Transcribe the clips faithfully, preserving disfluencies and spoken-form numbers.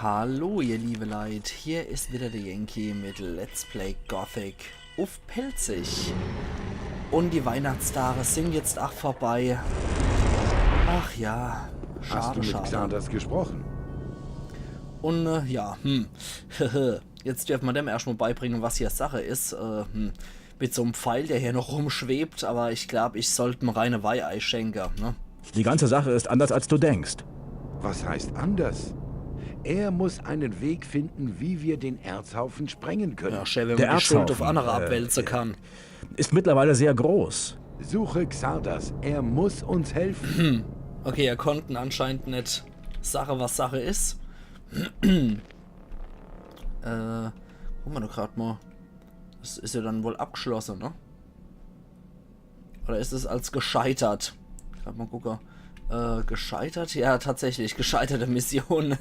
Hallo ihr liebe Leit, hier is wieder der Yankee mit Let's Play Gothic uff Pälzisch. Un die Weihnachtstage sin jetzt ach vorbei. Ach ja, schade, schade. Hast du mit Xardas gesprochen? Un äh, ja, hm. Jetzt dürfen mer dem erscht mol beibringen, was hier Sache is. Äh, hm. Mit so'm Pfeil, der hier noch rumschwebt, aber ich glaub, ich sollt em reine Weih eischenke, ne? Die ganze Sache ist anders, als du denkst. Was heißt anders? Er muss einen Weg finden, wie wir den Erzhaufen sprengen können. Ja, schön, wenn man die Schuld auf andere abwälzen kann. Der Erzhaufen, äh, ist mittlerweile sehr groß. Suche Xardas, er muss uns helfen. Okay, er konnten anscheinend net Sache, was Sache is. Äh, guck mer doch grad mol. Das is ja dann wohl abgeschlosse, ne? Oder is es als gescheitert? Grad mol gucke. Äh, gescheitert? Ja, tatsächlich. Gescheiterte Mission.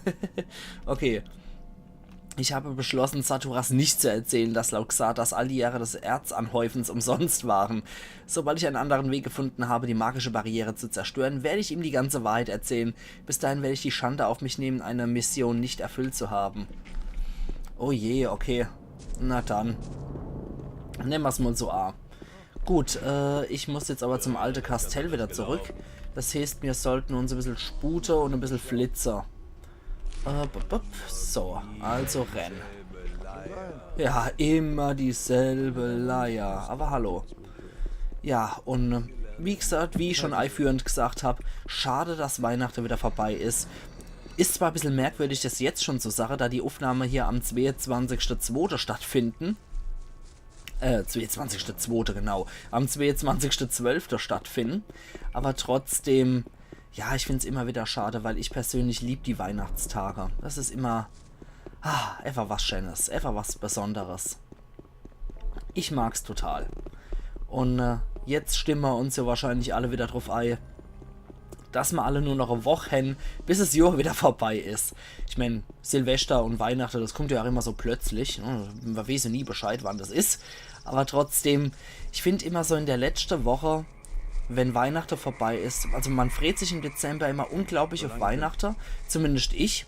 Okay. Ich habe beschlossen, Saturas nicht zu erzählen, dass laut Xardas all die Jahre des Erzanhäufens umsonst waren. Sobald ich einen anderen Weg gefunden habe, die magische Barriere zu zerstören, werde ich ihm die ganze Wahrheit erzählen. Bis dahin werde ich die Schande auf mich nehmen, eine Mission nicht erfüllt zu haben. Oh je, okay. Na dann. Nemme mer's mol so a. Gut, äh, ich muss jetzt aber zum alte Kastell wieder zurück. Das heeßt, mir sollten uns e bissel spute un e bissel flitze. Äh, bup, bup. So, also renn. Ja, immer dieselbe Leier. Aber hallo. Ja, un wie gesagt, wie ich schon eiführend gesagt hab, schade, dass Weihnachte wieder vorbei is. Is zwar e bissel merkwürdig, das jetzt schon zu sage, da die Uffnahme hier am zweeunzwanzigschte zweete stattfinden. Äh, zweeunzwanzigschte zweete, genau. Am zweeunzwanzigschte zwölfte stattfinden. Aber trotzdem, ja, ich find's immer wieder schade, weil ich persönlich lieb die Weihnachtstage. Das is immer, ah, einfach was Schönes, einfach was Besonderes. Ich mag's total. Un äh, jetzt stimme mer uns ja wahrscheinlich alle wieder drauf ei, dass mer alle nur noch e Woch hen, bis es Johr wieder vorbei is. Ich mein, Silvester un Weihnachte, das kummt ja auch immer so plötzlich, ne? Mer weeß ja nie Bescheid, wann das is. Aber trotzdem, ich find immer so in der letschte Woche, wenn Weihnachte vorbei is, also mer freet sich im Dezember immer unglaublich auf Weihnachte, zumindest ich.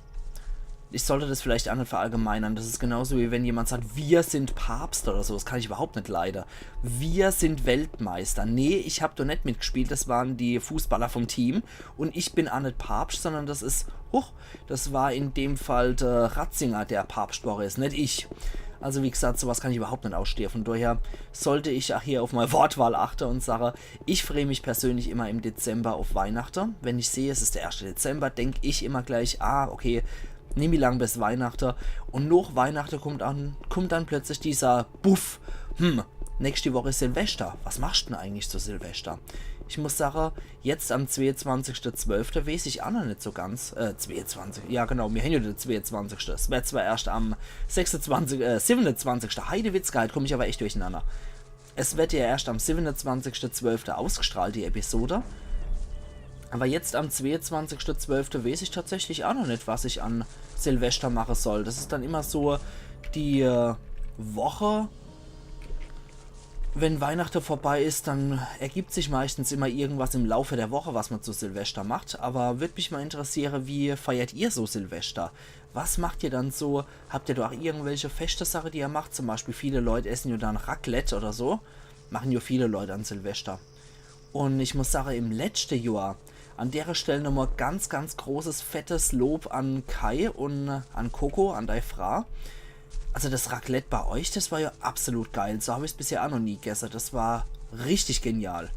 Ich sollte das vielleicht auch net verallgemeinern. Das is genauso wie wenn jemand sagt, wir sind Papst oder so. Das kann ich überhaupt net leide. Wir sind Weltmeister. Nee, ich hab do net mitgespielt. Das waren die Fußballer vom Team. Un ich bin auch net Papst, sondern das is, huch, das war in dem Fall der Ratzinger, der Papst worre is, net ich. Also wie gesagt, sowas kann ich überhaupt net ausstehe. Von daher sollte ich auch hier auf mei Wortwahl achte un sage, ich free mich persönlich immer im Dezember auf Weihnachte. Wenn ich sehe, es is der erschte Dezember, denk ich immer gleich, ah, okay, nimmi lang bis Weihnachte. Un noch Weihnachte kummt an, kummt dann plötzlich dieser Buff. Hm, nächste Woche is Silvester. Was machst denn eigentlich zu Silvester? Ich muss sage, jetzt am zweeunzwanzigschte zwölfte weeß ich auch noch net so ganz. Äh, zweeunzwanzig, ja genau, mir hen ja de zweeunzwanzigschte. Es wär zwar erscht am sechsunzwanzig, äh, siebenunzwanzigschte Heidewitzka, halt kumm ich aber echt durcheinander. Es wird ja erscht am siebenunzwanzigschte zwölfte ausgestrahlt, die Episode. Aber jetzt am zweeunzwanzigschte zwölfte weeß ich tatsächlich auch noch net, was ich an Silvester mache soll. Das is dann immer so die äh, Woche, wenn Weihnachte vorbei is, dann ergibt sich meistens immer irgendwas im Laufe der Woche, was mer zu Silvester macht. Aber würd mich mal interessiere, wie feiert ihr so Silvester? Was macht ihr dann so? Habt ihr do auch irgendwelche feschte Sache, die ihr macht? Zum Beispiel viele Leut essen ja dann Raclette oder so. Machen ja viele Leut an Silvester. Un ich muss sage, im letschte Johr, an dere Stell nochmal ganz, ganz großes, fettes Lob an Kai un an Coco, an dei Fra. Also das Raclette bei euch, das war ja absolut geil. So hab ich's bisher auch noch nie gegessen. Das war richtig genial.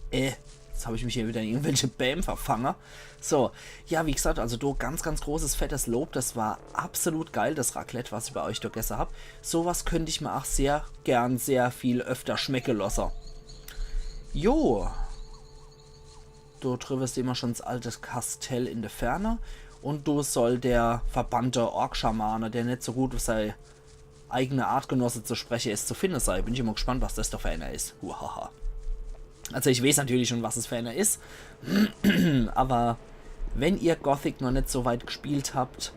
Äh, jetzt hab ich mich hier wieder in irgendwelche Bäm verfangen. So, ja, wie gesagt, also do ganz, ganz großes, fettes Lob. Das war absolut geil, das Raclette, was ich bei euch do gegessen hab. Sowas könnt ich mir auch sehr gern, sehr viel öfter schmecke losse. Jo. Do driwwe sehn mer schon's alte Kastell in der Ferne. Un do soll der verbannte Orkschamane, der net so gut auf sei eigene Artgenosse zu spreche is, zu finde sei. Bin ich immer gespannt, was das do für einer is. Huhaha. Also ich weeß natürlich schon, was es für einer is. Aber wenn ihr Gothic noch net so weit gespielt habt,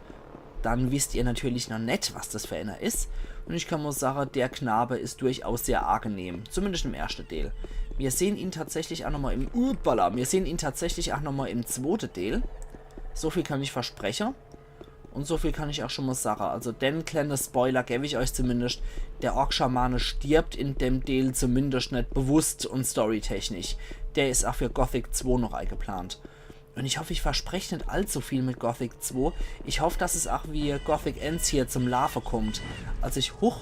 dann wisst ihr natürlich noch net, was das für einer is. Un ich kann mal sage, der Knabe is durchaus sehr angenehm. Zumindest im erschte Deel. Mir sehn ihn tatsächlich auch nochmal im, uppala, mir sehn ihn tatsächlich auch nochmal im zwote Deel. So viel kann ich verspreche. Und so viel kann ich auch schon mal sagen. Also den kleinen Spoiler gebe ich euch zumindest. Der Ork-Schamane stirbt in dem Deel zumindest nicht bewusst und storytechnisch. Der ist auch für Gothic zwei noch eingeplant. Und ich hoffe, ich verspreche nicht allzu viel mit Gothic zwei. Ich hoffe, dass es auch wie Gothic eins hier zum Lava kommt. Also ich, huch,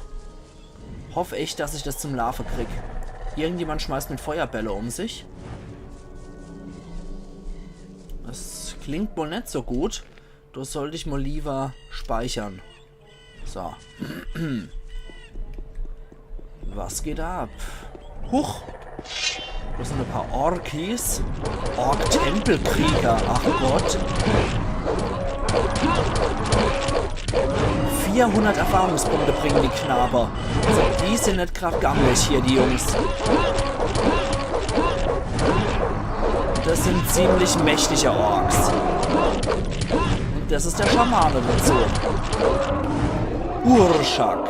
hoffe echt, dass ich das zum Lava krieg. Irgendjemand schmeißt mit Feuerbälle um sich. Das klingt wohl nicht so gut. Da sollte ich mal lieber speichern. So. Was geht ab? Huch! Das sind ein paar Orkis. Ork-Tempelkrieger, ach Gott. Vierhundert Erfahrungspunkte bringen die Knabe. Also die sind nicht grad gammelig hier, die Jungs. Das sind ziemlich mächtige Orks. Und das ist der Schamane dazu. Urschak.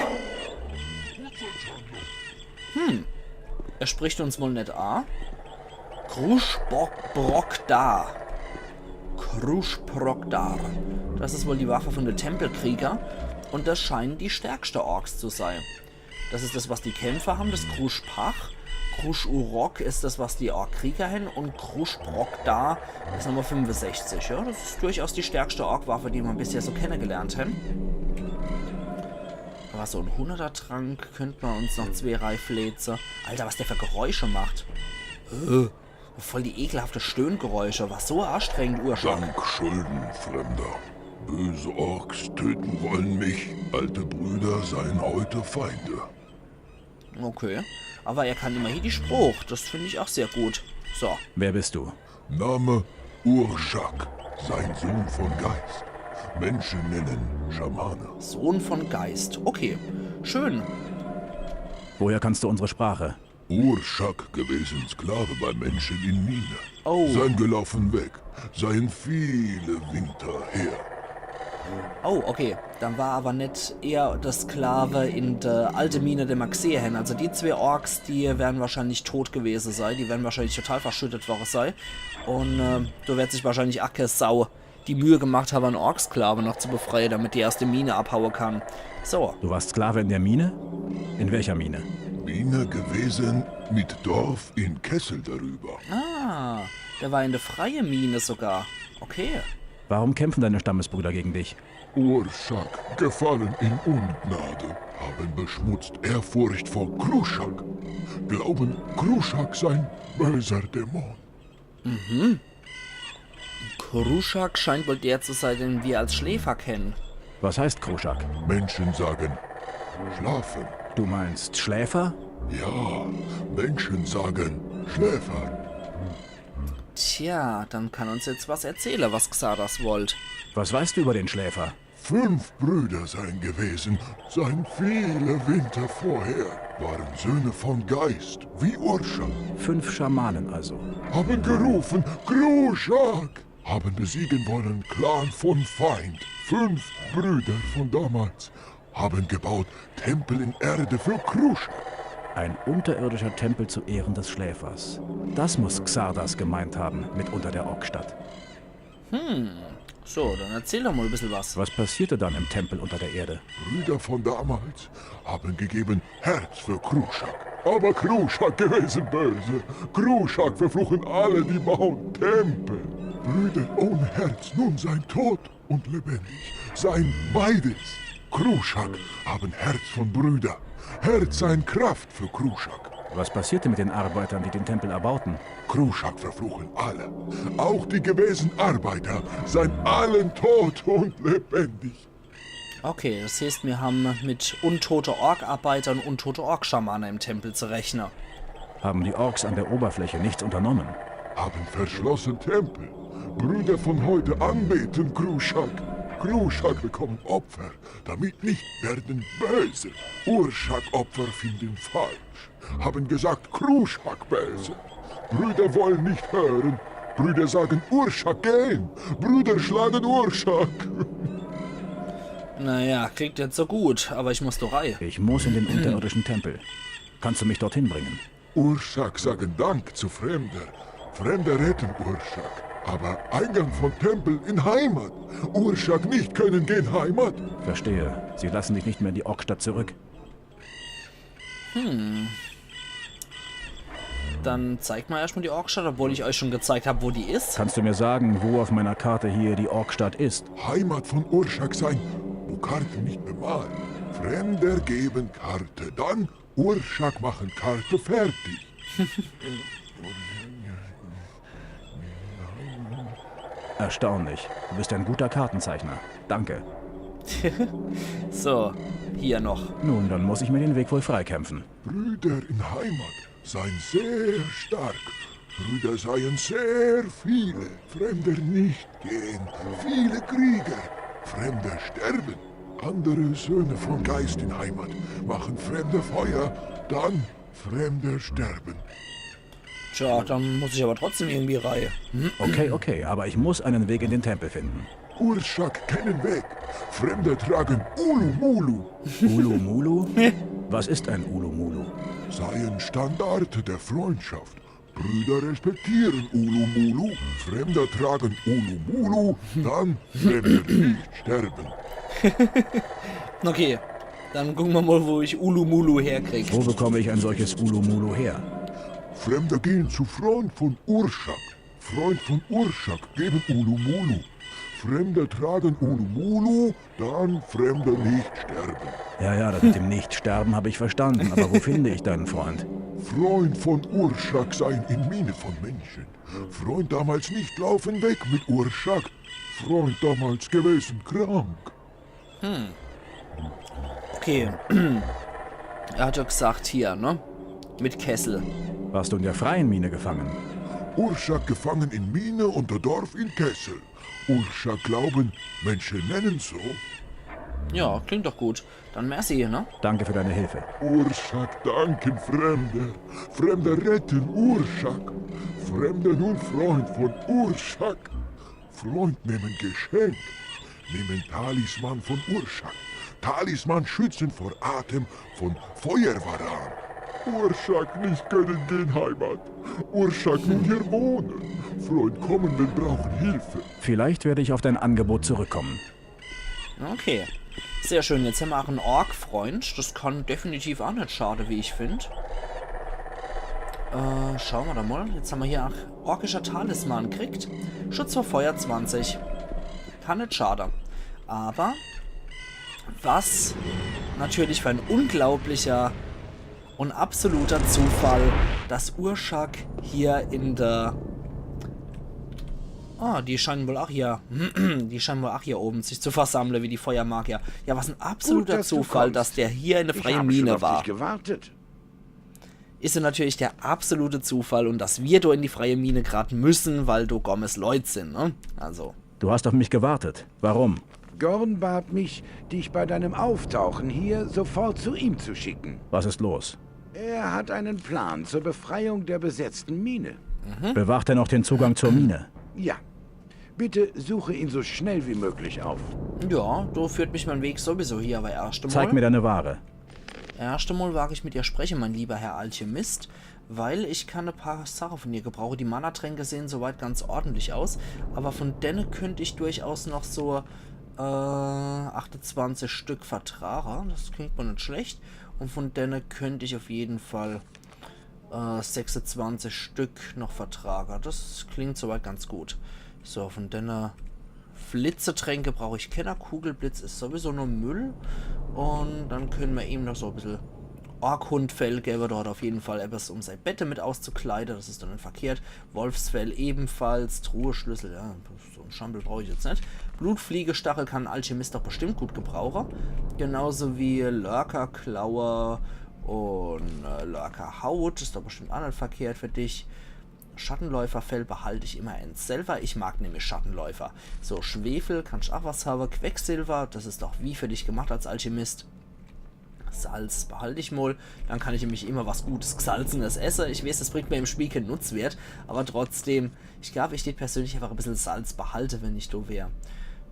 Hm. Er spricht uns wohl nicht a. Krushbrokdar. Krushbrokdar. Das ist wohl die Waffe von den Tempelkrieger. Und das scheinen die stärkste Orks zu sein. Das ist das, was die Kämpfer haben, das Krushpach. Krush-Urok ist das, was die Ork-Krieger haben. Und Krushbrokdar ist Nummer fünfundsechzig. Ja, das ist durchaus die stärkste Ork-Waffe, die wir bisher so kennengelernt haben. Aber so ein Hunderter-Trank könnte man uns noch zwei reifläze. Alter, was der für Geräusche macht. Äh, voll die ekelhafte Stöhngeräusche. Was so anstrengend, Urschak. Dank Schulden, Fremder. Böse Orks töten wollen mich. Alte Brüder seien heute Feinde. Okay. Aber er kann immerhin die Sprache. Das finde ich auch sehr gut. So. Wer bist du? Name Urschak, sein Sohn von Geist. Menschen nennen Schamane. Sohn von Geist. Okay. Schön. Woher kannst du unsere Sprache? Urschak gewesen Sklave bei Menschen in Mine. Oh. Sein gelaufen weg. Seien viele Winter her. Oh, okay. Dann war aber net er der Sklave in der alte Mine, den mer gesehe hen. Also die zwei Orks, die werden wahrscheinlich tot gewesen sein. Die werden wahrscheinlich total verschüttet worden sein. Und äh, da wird sich wahrscheinlich ach kee Sau die Mühe gemacht haben, einen Orksklave noch zu befreien, damit der aus der Mine abhauen kann. So. Du warst Sklave in der Mine? In welcher Mine? Mine gewesen mit Dorf in Kessel darüber. Ah, der war in der freie Mine sogar. Okay. Warum kämpfen deine Stammesbrüder gegen dich? Urschak gefallen in Ungnade, haben beschmutzt Ehrfurcht vor Kruschak, glauben, Kruschak sei böser Dämon. Mhm. Kruschak scheint wohl der zu sein, den wir als Schläfer kennen. Was heißt Kruschak? Menschen sagen, schlafen. Du meinst Schläfer? Ja, Menschen sagen, Schläfer. Tja, dann kann uns jetzt was erzählen, was Xardas wollt. Was weißt du über den Schläfer? Fünf Brüder seien gewesen, seien viele Winter vorher, waren Söhne von Geist, wie Urschak. Fünf Schamanen also. Haben gerufen, Kruschak! Haben besiegen wollen Clan von Feind. Fünf Brüder von damals haben gebaut Tempel in Erde für Kruschak. Ein unterirdischer Tempel zu Ehren des Schläfers. Das muss Xardas gemeint haben mit unter der Orkstadt. Hm, so, dann erzähl doch mal ein bisschen was. Was passierte dann im Tempel unter der Erde? Brüder von damals haben gegeben Herz für Kruschak. Aber Kruschak gewesen böse. Kruschak verfluchen alle, die bauen Tempel. Brüder ohne Herz, nun seien tot und lebendig. Seien beides. Kruschak haben Herz von Brüder. Herz seien Kraft für Kruschak. Was passierte mit den Arbeitern, die den Tempel erbauten? Kruschak verfluchen alle. Auch die gewesen Arbeiter seien allen tot und lebendig. Okay, das heißt, wir haben mit untote Ork-Arbeiter und untote Ork-Schamane im Tempel zu rechnen. Haben die Orks an der Oberfläche nichts unternommen? Haben verschlossen Tempel. Brüder von heute anbeten Kruschak. Kruschak bekommen Opfer, damit nicht werden böse. Urschak-Opfer finden falsch. Haben gesagt, Kruschak böse. Brüder wollen nicht hören. Brüder sagen, Urschak gehen. Brüder schlagen Urschak. Naja, klingt jetzt so gut, aber ich muss doch rei. Ich muss in den unterirdischen Tempel. Kannst du mich dorthin bringen? Urschak sagen Dank zu Fremder. Fremder retten Urschak. Aber Eingang von Tempel in Heimat. Urschak nicht können gehen Heimat. Verstehe. Sie lassen dich nicht mehr in die Orkstadt zurück. Dann zeigt mal erstmal die Orkstadt, obwohl ich euch schon gezeigt habe, wo die ist. Kannst du mir sagen, wo auf meiner Karte hier die Orkstadt ist? Heimat von Urschak sein, wo Karte nicht bemalt. Fremder geben Karte, dann Urschak machen Karte fertig. Erstaunlich. Du bist ein guter Kartenzeichner. Danke. So, hier noch. Nun, dann muss ich mir den Weg wohl freikämpfen. Brüder in Heimat seien sehr stark. Brüder seien sehr viele. Fremder nicht gehen. Viele Krieger. Fremder sterben. Andere Söhne von Geist in Heimat machen Fremder Feuer. Dann Fremder sterben. Tja, dann muss ich aber trotzdem irgendwie rei. Okay, okay, aber ich muss einen Weg in den Tempel finden. Urschak kennen Weg. Fremder tragen Ulu Mulu. Ulu Mulu? Was ist ein Ulu Mulu? Seien Standarte der Freundschaft. Brüder respektieren Ulu Mulu. Fremder tragen Ulu Mulu. Dann Fremder nicht sterben. Okay, dann gucken wir mal, wo ich Ulu Mulu herkrieg. Wo bekomme ich ein solches Ulu Mulu her? Fremder gehen zu Freund von Urschak. Freund von Urschak geben Ulu Mulu. Fremder tragen Ulu Mulu, dann Fremder nicht sterben. Ja, ja, das mit dem Nichtsterben habe ich verstanden, aber wo finde ich deinen Freund? Freund von Urschak seien in Mine von Menschen. Freund damals nicht laufen weg mit Urschak. Freund damals gewesen krank. Okay. Er hat ja gesagt hier, ne? Mit Kessel. Warst du in der freien Mine gefangen? Urschak gefangen in Mine und der Dorf in Kessel. Urschak glauben, Menschen nennen so. Ja, klingt doch gut. Dann merci, ne? Danke für deine Hilfe. Urschak danken Fremder. Fremder retten Urschak. Fremder nun Freund von Urschak. Freund nehmen Geschenk. Nehmen Talisman von Urschak. Talisman schützen vor Atem von Feuerwaran. Urschak nicht können gehen Heimat. Urschak nun hier wohnen. Freund kommen, wenn brauchen Hilfe. Vielleicht werde ich auf dein Angebot zurückkommen. Okay. Sehr schön, jetzt haben wir auch einen Ork-Freund. Das kann definitiv auch nicht schaden, wie ich finde. Äh, schauen wir da mal. Jetzt haben wir hier auch orkischer Talisman gekriegt. Schutz vor Feuer zwanzig. Kann nicht schaden. Aber was natürlich für ein unglaublicher und absoluter Zufall, dass Urschak hier in der... Ah, die scheinen wohl auch hier, die scheinen wohl auch hier oben sich zu versammeln, wie die Feuermagier. Ja, was ein absoluter Gut, dass du Zufall, kommst. Dass der hier in der Ich freien hab Mine schon auf war. Dich gewartet. Ist ja natürlich der absolute Zufall und dass wir da in die freie Mine grad müssen, weil da Gorms Leut sind, ne? Also. Du hast auf mich gewartet. Warum? Gorn bat mich, dich bei deinem Auftauchen hier sofort zu ihm zu schicken. Was ist los? Er hat einen Plan zur Befreiung der besetzten Mine. Bewacht er noch den Zugang zur Mine? Ja. Bitte suche ihn so schnell wie möglich auf. Ja, da führt mich mein Weg sowieso hier, aber erst einmal. Zeig mir deine Ware. Erst einmal wage ich mit dir sprechen, mein lieber Herr Alchemist, weil ich kann ein paar Sachen von dir gebrauchen. Die Mana-Tränke sehen soweit ganz ordentlich aus, aber von denen könnte ich durchaus noch so äh, achtundzwanzig Stück vertragen. Das klingt mal nicht schlecht. Und von denen könnte ich auf jeden Fall äh, sechsundzwanzig Stück noch vertragen. Das klingt soweit ganz gut. So, von denen Blitzetränke brauche ich keiner. Kugelblitz ist sowieso nur Müll. Und dann können wir ihm noch so ein bisschen Orkhundfell geben. Der hat auf jeden Fall etwas, um sein Bett mit auszukleiden. Das ist dann nicht verkehrt. Wolfsfell ebenfalls. Truheschlüssel, ja, so einen Schampel brauche ich jetzt nicht. Blutfliegestachel kann ein Alchemist doch bestimmt gut gebrauchen. Genauso wie Lurker-Klaue und äh, Lurker-Haut. Ist doch bestimmt auch nicht verkehrt für dich. Schattenläuferfell behalte ich immer eins selber. Ich mag nämlich Schattenläufer. So, Schwefel, kannst auch was haben. Quecksilber, das ist doch wie für dich gemacht als Alchemist. Salz behalte ich mal. Dann kann ich nämlich immer was Gutes Gesalzenes essen. Ich weiß, das bringt mir im Spiel keinen Nutzwert, aber trotzdem, ich glaube, ich tät persönlich einfach ein bisschen Salz behalte, wenn ich da wär.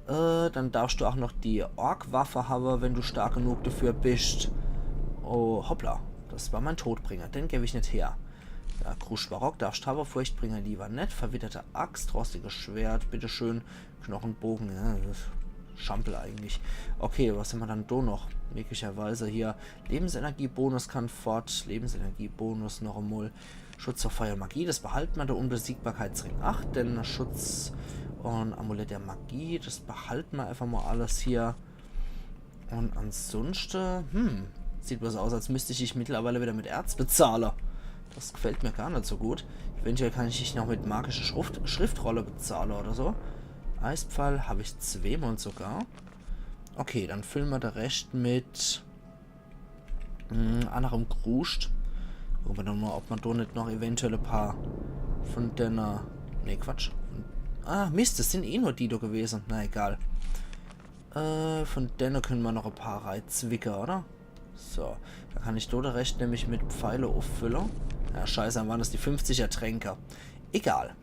Äh, dann darfst du auch noch die Ork-Waffe haben, wenn du stark genug dafür bist. Oh, hoppla. Das war mein Todbringer. Den gebe ich nicht her. Ja, Kruscht Barock, darfst hawwe, Furchtbringer liewer net. Verwitterte Axt, rostiges Schwert, bitteschön. Knochenbogen, ja, das is Schampel eigentlich. Okay, was hämmer dann do noch? Möglicherweise hier Lebensenergiebonus kann fort. Lebensenergiebonus noch emol. Schutz vor Feuer und Magie, das behalte mer. Der Unbesiegbarkeitsring acht, den Schutz und Amulett der Magie, das behalte mer einfach mol alles hier. Und ansunschte, hm, sieht bloß aus, als müsst ich dich mittlerweile wieder mit Erz bezahle. Das gefällt mir gar net so gut. Eventuell kann ich dich noch mit magischer Schrift, Schriftrolle bezahle oder so. Eispfeil hab ich zweemol sogar. Okay, dann fülle mer de Rescht mit, hm, annerem Kruscht. Gucke mer doch mol, ob mer do net noch eventuell e paar von denne, nee, Quatsch. Ah, Mist, das sin eh nur die do gewese. Na egal. Äh, von denne könne mer noch e paar reizwicke, oder? So, do kann ich do de Rescht nämlich mit Pfeile uffülle. Ja, scheiße, dann waren das die fünfziger Tränke. Egal.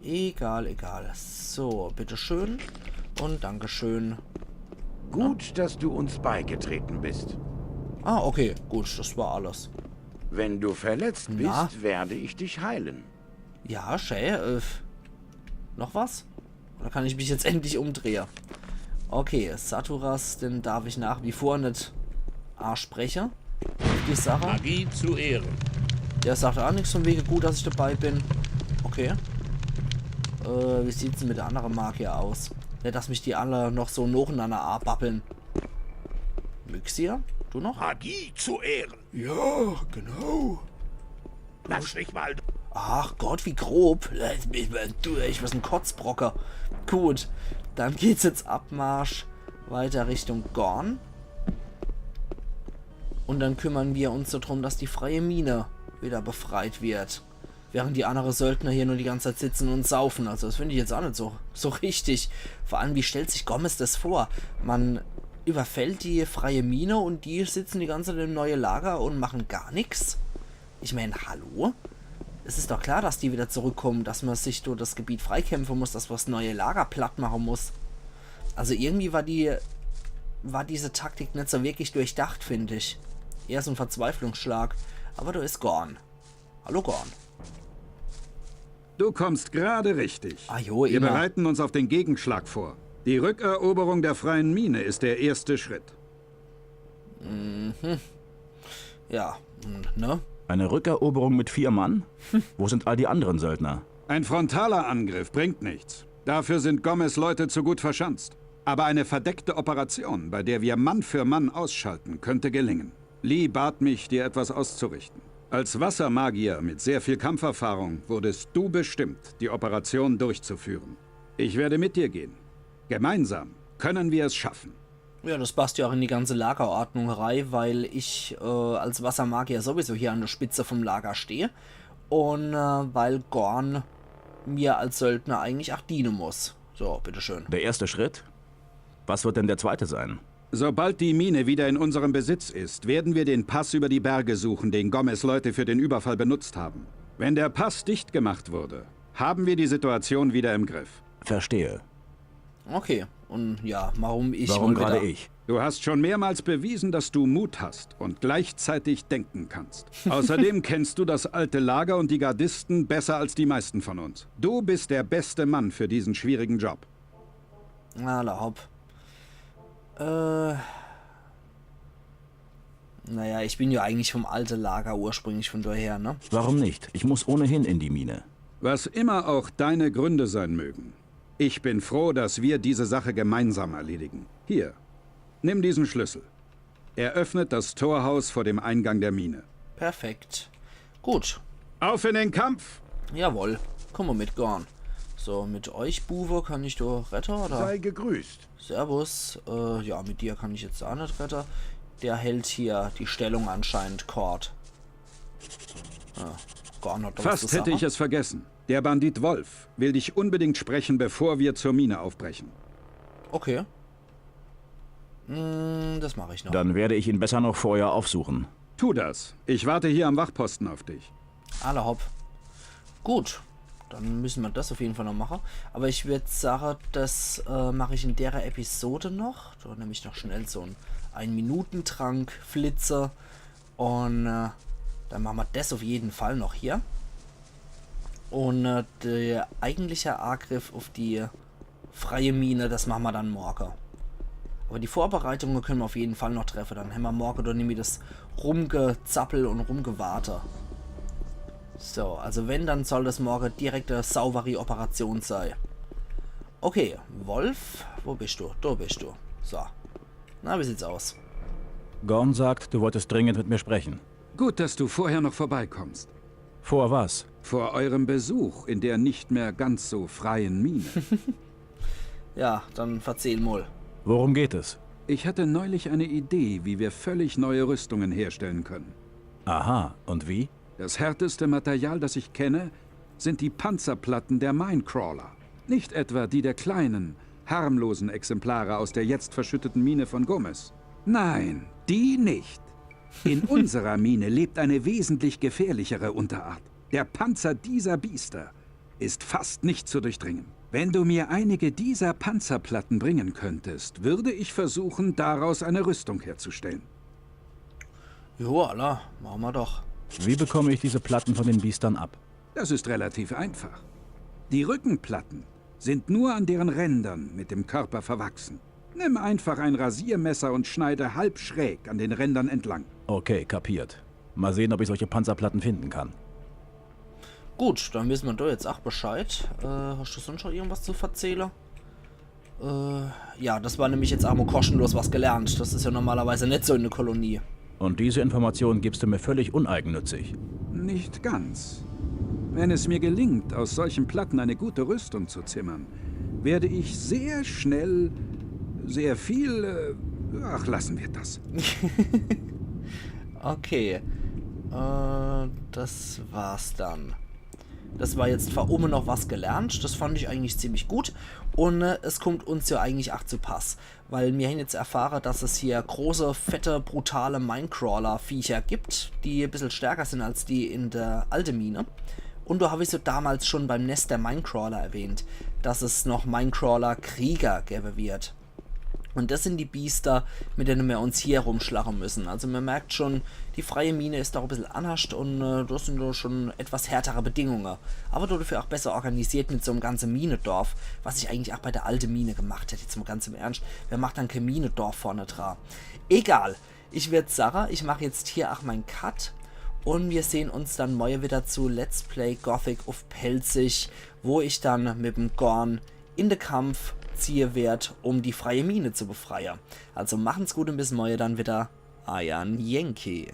Egal, egal. So, bitteschön. Und Dankeschön. Gut, dass du uns beigetreten bist. Ah, okay, gut, das war alles. Wenn du verletzt Na? bist, werde ich dich heilen. Ja, schä. Äh, noch was? Oder kann ich mich jetzt endlich umdrehe? Okay, Saturas, den darf ich nach wie vor net aspreche. Die Sache. Magie zu Ehren. Der sagt auch nix von wege gut, dass ich dabei bin. Okay. Äh, wie sieht's denn mit de annere Magier aus? Net, dass mich die alle noch so nochenanner ababbeln. Myxia? Du noch? Magie zu Ehren. Ja, genau. Lass mich mal. Ach Gott, wie grob. Lass mich mal durch, was en Kotzbrocker. Gut, dann geht's jetzt Abmarsch weiter Richtung Gorn. Und dann kümmern wir uns so drum, dass die freie Mine wieder befreit wird. Während die annere Söldner hier nur die ganze Zeit sitzen und saufen. Also das find ich jetzt auch net so, so richtig. Vor allem, wie stellt sich Gomez das vor? Man überfällt die freie Mine und die sitzen die ganze Zeit im neue Lager und machen gar nix? Ich mein, hallo? Es is doch klar, dass die wieder zurückkommen, dass man sich durch das Gebiet freikämpfen muss, dass man das neue Lager platt machen muss. Also irgendwie war die, war diese Taktik net so wirklich durchdacht, find ich. Eher so en Verzweiflungsschlag. Aber do is Gorn. Hallo Gorn. Du kommst gerade richtig. Ah jo, Wir immer. Bereiten uns auf den Gegenschlag vor. Die Rückeroberung der freien Mine ist der erste Schritt. Ja, und, ne? Eine Rückeroberung mit vier Mann? Wo sind all die anderen Söldner? Ein frontaler Angriff bringt nichts. Dafür sind Gomez Leute zu gut verschanzt. Aber eine verdeckte Operation, bei der wir Mann für Mann ausschalten, könnte gelingen. Lee bat mich, dir etwas auszurichten. Als Wassermagier mit sehr viel Kampferfahrung wurdest du bestimmt, die Operation durchzuführen. Ich werde mit dir gehen. Gemeinsam können wir es schaffen. Ja, das passt ja auch in die ganze Lagerordnung rei, weil ich äh, als Wassermagier sowieso hier an der Spitze vom Lager stehe und äh, weil Gorn mir als Söldner eigentlich auch diene muss. So, bitteschön. Der erste Schritt? Was wird denn der zweite sein? Sobald die Mine wieder in unserem Besitz ist, werden wir den Pass über die Berge suchen, den Gomez Leute für den Überfall benutzt haben. Wenn der Pass dicht gemacht wurde, haben wir die Situation wieder im Griff. Verstehe. Okay, und ja, warum ich Warum mal gerade wieder- ich? Du hast schon mehrmals bewiesen, dass du Mut hast und gleichzeitig denken kannst. Außerdem kennst du das alte Lager und die Gardisten besser als die meisten von uns. Du bist der beste Mann für diesen schwierigen Job. Alla hopp. Äh. Naja, ich bin ja eigentlich vom alte Lager ursprünglich, von daher, ne? Warum nicht? Ich muss ohnehin in die Mine. Was immer auch deine Gründe sein mögen, ich bin froh, dass wir diese Sache gemeinsam erledigen. Hier, nimm diesen Schlüssel. Er öffnet das Torhaus vor dem Eingang der Mine. Perfekt. Gut. Auf in den Kampf! Jawohl. Komm mal mit, Gorn. So, mit euch, Buwe, kann ich do rette, oder? Sei gegrüßt. Servus. Äh, ja, mit dir kann ich jetzt auch net rette. Der hält hier die Stellung anscheinend, Kord. Ja, Gorn hat da was Fast zu hätte ich sagen. Es vergessen. Der Bandit Wolf will dich unbedingt sprechen, bevor wir zur Mine aufbrechen. Okay. Mm, das mache ich noch. Dann werde ich ihn besser noch vorher aufsuchen. Tu das. Ich warte hier am Wachposten auf dich. Alla hopp. Gut. Dann müssen wir das auf jeden Fall noch machen. Aber ich würd sagen, das äh, mache ich in der Episode noch. Da nehme ich noch schnell so en Ein-Minuten-Trank, Flitze. Und äh, dann machen wir das auf jeden Fall noch hier. Un äh, der eigentliche Agriff uff die freie Mine, das mache mer dann morge. Awwer die Vorbereitunge kenne mer uff jeden Fall noch treffe. Dann hämmer morge doch nimmi das Rumgezappel un Rumgewarte. So, also wenn, dann soll das morge direkt e sauberi Operation sei. Okay, Wolf, wo bist du? Do bist du. So. Na, wie sieht's aus? Gorn sagt, du wolltest dringend mit mir sprechen. Gut, dass du vorher noch vorbeikommst. Vor was? Vor eurem Besuch in der nicht mehr ganz so freien Mine. Ja, dann verzehl mol. Worum geht es? Ich hatte neulich eine Idee, wie wir völlig neue Rüstungen herstellen können. Aha, und wie? Das härteste Material, das ich kenne, sind die Panzerplatten der Minecrawler. Nicht etwa die der kleinen, harmlosen Exemplare aus der jetzt verschütteten Mine von Gomez. Nein, die nicht. In unserer Mine lebt eine wesentlich gefährlichere Unterart. Der Panzer dieser Biester ist fast nicht zu durchdringen. Wenn du mir einige dieser Panzerplatten bringen könntest, würde ich versuchen, daraus eine Rüstung herzustellen. Jo, alla, mache mer doch. Wie bekomme ich diese Platten von den Biestern ab? Das ist relativ einfach. Die Rückenplatten sind nur an deren Rändern mit dem Körper verwachsen. Nimm einfach ein Rasiermesser und schneide halb schräg an den Rändern entlang. Okay, kapiert. Mal sehen, ob ich solche Panzerplatten finden kann. Gut, dann wisse mer do jetzt ach Bescheid. Äh, hast du sonst noch irgendwas zu verzehle? Äh, ja, das war nämlich jetzt ach mol kostenlos was gelernt. Das is ja normalerweise net so in der Kolonie. Und diese Informationen gibst du mir völlig uneigennützig. Nicht ganz. Wenn es mir gelingt, aus solchen Platten eine gute Rüstung zu zimmern, werde ich sehr schnell sehr viel. Äh, ach, lassen wir das. Okay. Äh, das war's dann. Das war jetzt zwar immer noch was gelernt, das fand ich eigentlich ziemlich gut. Und äh, es kommt uns ja eigentlich ach zu Pass, weil mir hän jetzt erfahre, dass es hier große, fette, brutale Minecrawler-Viecher gibt, die e bissel stärker sind als die in der alte Mine. Und da hab ich so damals schon beim Nest der Minecrawler erwähnt, dass es noch Minecrawler-Krieger gebe wird. Und das sind die Biester, mit denen wir uns hier rumschlagen müssen. Also man merkt schon, die freie Mine ist doch ein bisschen anders und äh, das sind doch schon etwas härtere Bedingungen. Aber dafür auch besser organisiert mit so einem ganzen Minedorf, was ich eigentlich auch bei der alten Mine gemacht hätte. Jetzt mal ganz im Ernst, wer macht dann kein Minedorf vorne dran? Egal, ich würd sagen, ich mache jetzt hier auch meinen Cut und wir sehen uns dann morgen wieder zu Let's Play Gothic auf Pälzisch, wo ich dann mit dem Gorn in den Kampf ziehe werd, um die freie Mine zu befreien. Also machen's gut und bis morgen dann wieder. Eier Yankee.